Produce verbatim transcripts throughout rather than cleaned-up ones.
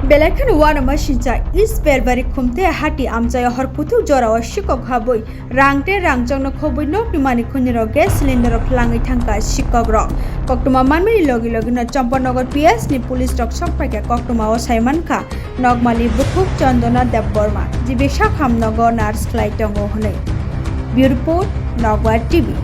Belai kheno uanama sincha East Belbari Khumthai hati amchaio hor kuthuk jorao sikok habwi rang tei rangchakno khobwi nokni manikhunirok gas cylinder-o phlangwi thangkha sikokrok. Koktwma manmani logi logino Champanagar P S ni police rok sokphaikha koktwmao saimankha nokmali bukhuk Chandana Debbarma, jibe sakham nogo nurse khlai tongo hwnwi. Bureau Report, Nokbar T V.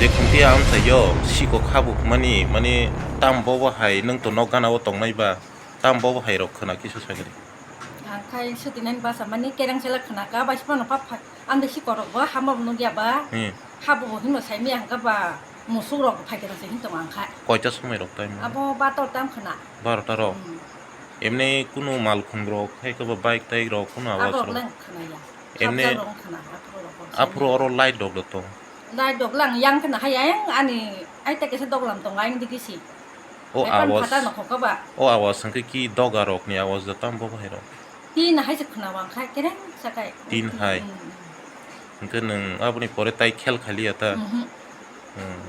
Je Khumthai amchaio sikok habwi hwnmani, mani tam bobo hai nwng to nok gana o tongnai ba, tam bobo hai rok khwna kisa sakni. Ang khai sutinani basa mani kereng sela khwna ka, bai phano pha pha, ang de sikok rok bo hama bo nugya ba. Hmm. Habo bo hino saimaya hwnkha ba musuk rok phaikhe rok se hin tongo ang kha. Koita somoi rok time? Abo bator tam khwna. Barota rok? Hmm. Emni kunu malkhung rok, hai khe ba bike tai rok kunu awas rok? Abo rok lang khwna ya. Emni. Khapjak rok khwna, aphuru rok. Aphuru oro light rok do tong? Light rok lang yang khwna hai yang ani ai ta kesa doglam tongo ayang digi si. O awas. Phatar no khokha ba. O awas hwnkhe ki doga rokni awas da tam bo bahai rok? Tin hai se khwna wang khai kereng sakai. Tin hai. Hmm, hmm. Hwnkhe nwng aboni pore tai khel khaliya ta? Mhm. Hmm.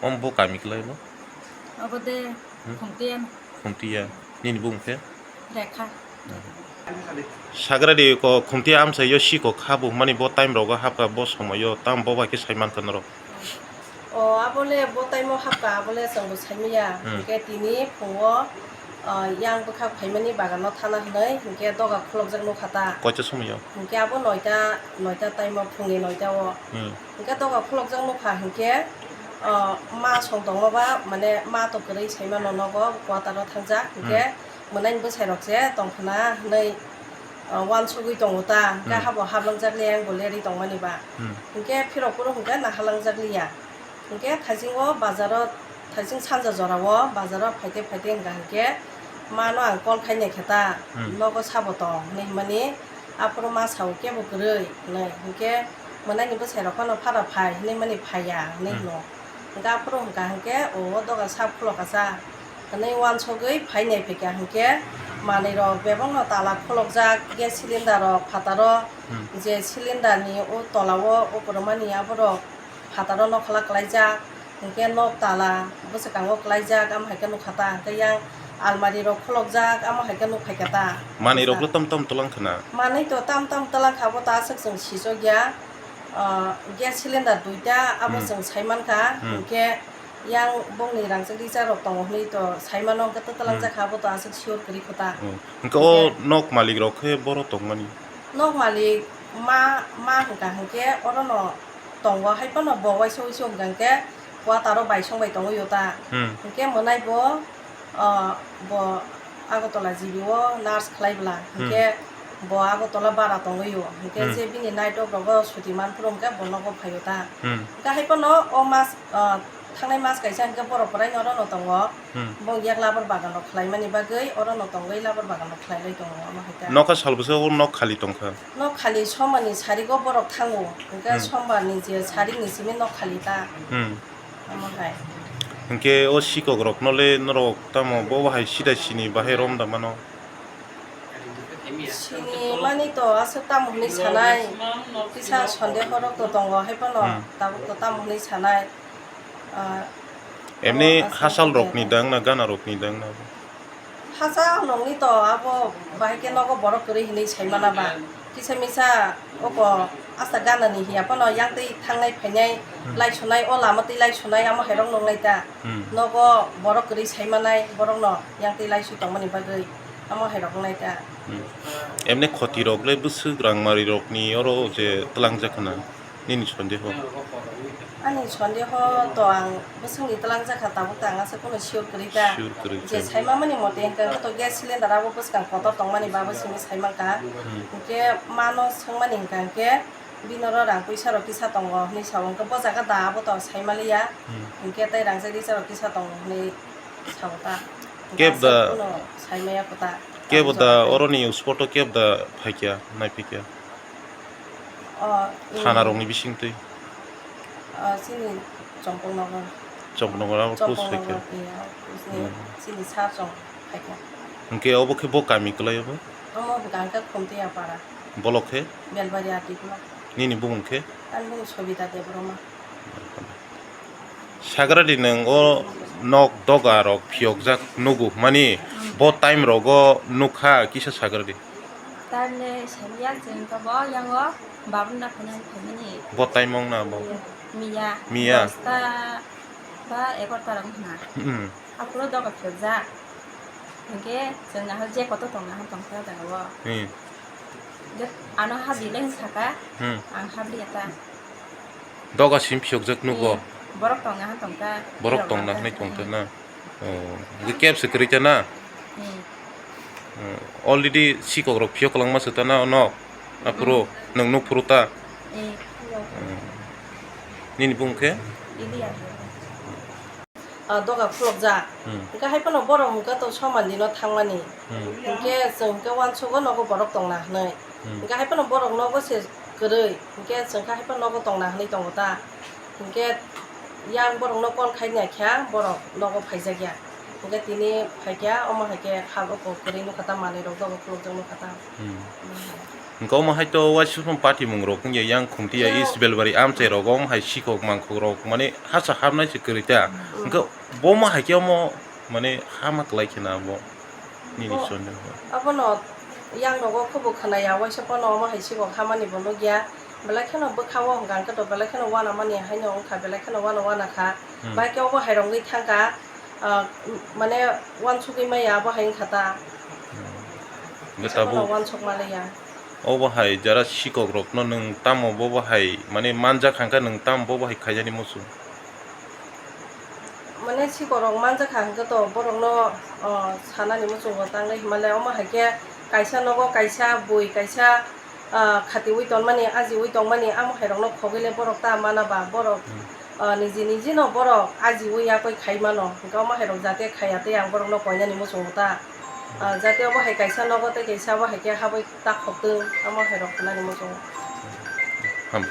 Om bo kami kwlai bo? Abo de. Hmm? Khumtiya. Khumtiya. Nini bung khe? Rekha. Sagradi ko Khumtiya amchaio sikok habwi hwnmani bo time rogo hapkha bo somoio tam bo bai khe saimankha norok. O, abole bo time o hapkha, abole chwngbo saimanya. Hmm. Hinkhe tini phungo, o, yang bwkhak phaimani bagano thana hwnwi, hinkhe doga khulokjak nukha ta. Koita somoio? Hinkhe abo noita, noita time o, phungni noita o. Hmm. Hinkhe doga khulokjak nukha hinkhe, o, ma song tongma ba, mane ma to kwrwi saimano nogo, quarter o thangjak, hinkhe hmm. Mwnaini bwsai rok se tongkhwna hwnwi, o, uansugwi tongo ta, hinkhe hmm. Habo hablangjak liya, ang bo lerwi tongmani ba. Hmm. Hinkhe phirok phuru hinkhe nahalangjak liya. Hinkhe thaisingo bazaro, thaising sanja jorao bazaro phaite phaite wngkha hinkhe mano ang call khai naikha ta, hmm. Nogo sabo tong hinwi hwnmani aphuru ma sao kebo kwrwi hinwi. Hinkhe mwnaini bwsai rok phano phara phai hinwi mani phaiya hinwi hmm. Hwno. Hinkhe aphuru hwnkha hinkhe o doga sap khulokasa. Hwnwi uansugwi phai nai phaikha hinkhe manwi rok bebakno tala khulokjak, gas cylinder rok phataro hmm. Je cylinder ni o tola o o kwrwmani aborok phataro nokhola kwlaijak, hinkhe nok tala bwswkango kwlaijak, amo hai khe nukha ta, hinkhe yang almari rok khulokjak, amo hai khe nuk phaikha ta. Manwi rok tam tam twlang khwna? Manwi to tam tam twlang kha, abo to aswk chwng sijokya. Ah, gas cylinder duita abo hmm. Chwng saimankha, hmm. Hinkhe yang bongni rangchak rijak rok tongo hinwi to saimano, hinkhe to twlang hmm. Jakha, abo to aswk sure kwrwi kho ta. Hmm. Hinkhe o hinkhe nok malik rok khe boro tongmani? Nok malik ma, ma hwnkha hinkhe orono tongo, hai phano bo waisa waisa hwnkha hinkhe quarter o bai song bai tongwi o ta. Hmm. Hinkhe mwnai bo, ah, bo Agartala G B o nurse khlai bwla. Hmm. Hinkhe Bo Agartala bara tongwi o. Hwnkhe Hmm. je bini night off rogo suti man phuru hwnkhe bo nogo phaio ta. Hmm. Hwnkhe hai phano o mas, ah, thangnai mas kaisa hwnkhe borok kwraino orono tongo. Hmm. Bo yak labar bagan rok khlaimani bagwi orono tongwi labar bagan rok khlailai tongo omo hai ta. Nokha sal bwskango nok khali tongkha? Nok khali sombarni sarigo borok thango. Hwnkhe Hmm. sombarni je sarikni simi nok khali ta. Hmm. Omo hai. Hwnkhe o sikok rokno le norok tamo bo bahai sida sini bahai rom da mano? Sini mani to aswk tamo hwnwi sanai, kisa sondeho rok to tongo, hai phano Hmm. tabuk to tamo hwnwi sanai. Ah, Emni o aswk hachal tongya rokni ta. Dang na gana rokni dang na? Hachal nokni to abo bahai khe nogo borok kwrwi hwnwi sai mana ba. Kisa misa oko asta gana ni hiya phano yang twi thangnai phainai Hmm. lai sunai o lama twi lai sunai amo hai rok nongnai ta. Hmm. Nogo borok kwrwi sai manai borok no yang twi lai su tongmani bagwi amo hai rok nongnai ta. Hmm. Emni khoti rok le bwswk rang mari rok ni oro je twlang jak khna nini sondeho? Ani sondeho to ang bwswk ni twlang jak kha tabuk ta ang aswk phano sure kwrwi ta. Sure kwrwi Je kha. Sai mamani mote hwnkha khe to gas cylinder abo bwskang kotor tongmani bagwi simi sai mankha. Hmm. Hwnkhe mano swngmani hwnkha hwnkhe Bini oro rang puisa rok kisa tongo hwnwi sao, hwnkhe bo jaga da abo to sai maliya, Hmm. hwnkhe tei rang chai risa rok kisa tongo hwnwi sao ta. Kebo da, Aswk kuno sai maya kho ta. Kebo da oroni spot o kebo da phaikya, naiphikya? O, Thana rokni bisingtwi? O, chini Chompongnogo. Chompongnogo abo post phaikya? Chompongnogo, iya, chini, Hmm. chini sa chong phaikya. Hwnkhe obo khe bo kami kwlai obo? Omo hwnkha hwnkhe Khumtiya para. Bolok khe? Belbari Atipla. Nini bumung khe? Ani bumung Sobita Debbarma. Sagradi nwng o nok doga rok phiyokjak nugo, mani bo time rogo nukha kisa sagradi. Time le samiya chwng to bo yango babun na phanya phaimani. Bo time wng na bo? Miya. Miya. Dosta ba egarta rok wngkha na. Hmm. Aphuru doga phiyokjak. Hwnkhe chwng nahar je kotor tong nahar tongkha jagao. Hmm. Je ano habri le wng saka, Hmm. ang habri ya ta. Doga sim phiyokjak nugo? Hmm. Borok tong nahar tongkha. Borok tong nahar tongkha na? Oh. Hwnkhe kebse kwrwi ta na? Hmm. Hmm. Already sikok rok phiyok langma se ta na ono? Aphuru Hmm. nwng nuk phuru ta? Hmm. Hmm. Nini bumung khe? Iliya. Ah, doga khulokjak. Hmm. Hwnkhe hai phano borok hwnkhe to soman dino thangmani. Hmm. Hwnkhe chwng hwnkhe uansugo nogo borok tongna hwnwi. Hmm. Hwnkhe hai phano borok nogo se kwrwi. Hwnkhe chwng khe hai phano nogo tongna hwnwi tongo ta. Hwnkhe yang borokno call khai naikha, borok nogo phaijakya. Hwnkhe tini phaikha, omo hai khe ha o kwrwi nukha ta, manwi rok doga khulokjak nukha ta. Hmm. Hwnkhe omo hai to uaisukmung patimung rok wngya yang Khumtiya East Belbari amchai rogo omo hai sikok mangkhok rok mane hasa hapnai se kwrwi ta. Hmm. Hwnkhe bo omo hai khe omo mane hama kwlai khe na bo nini Bo-, chonjak bo. Abono yang rogo khubu khwnaya, uaisa phano omo hai sikok hamani bo nukya. Belai kheno bwkha o hwnkha hwnkhe to belai kheno uanamani haino wngkha, belai kheno uana uana kha. Hmm. Bai khe obo hai rok wngwi thangkha. Ah, mane uansugwi maya abo hai wngkha ta. Hmm. Hwnkhe tabuk uansuk manliya. Obo hai jara sikok rokno nwng tamo bobo hai mane manjak hwnkha nwng tamo bobo hai khaijani muchung? Mane sikok rok manjak kha hwnkhe to borokno, oh, sanani muchungo tangwi hinmale omo hai khe kaisa nogo kaisa bui kaisa ah, khatiui tongmani, ajiui tongmani, amo hai rokno khogwi le borok ta mana ba, borok, Hmm. ah, niji niji no borok ajiui yakoi khai mano, hwnkhe omo hai rok jate khaiya tei ang borok no koinani muchungo ta, ah, jate obo hai kaisa nogo tei kaisa obo hai khe habwi ta khok tong, omo hai rok khnani muchungo. Ham.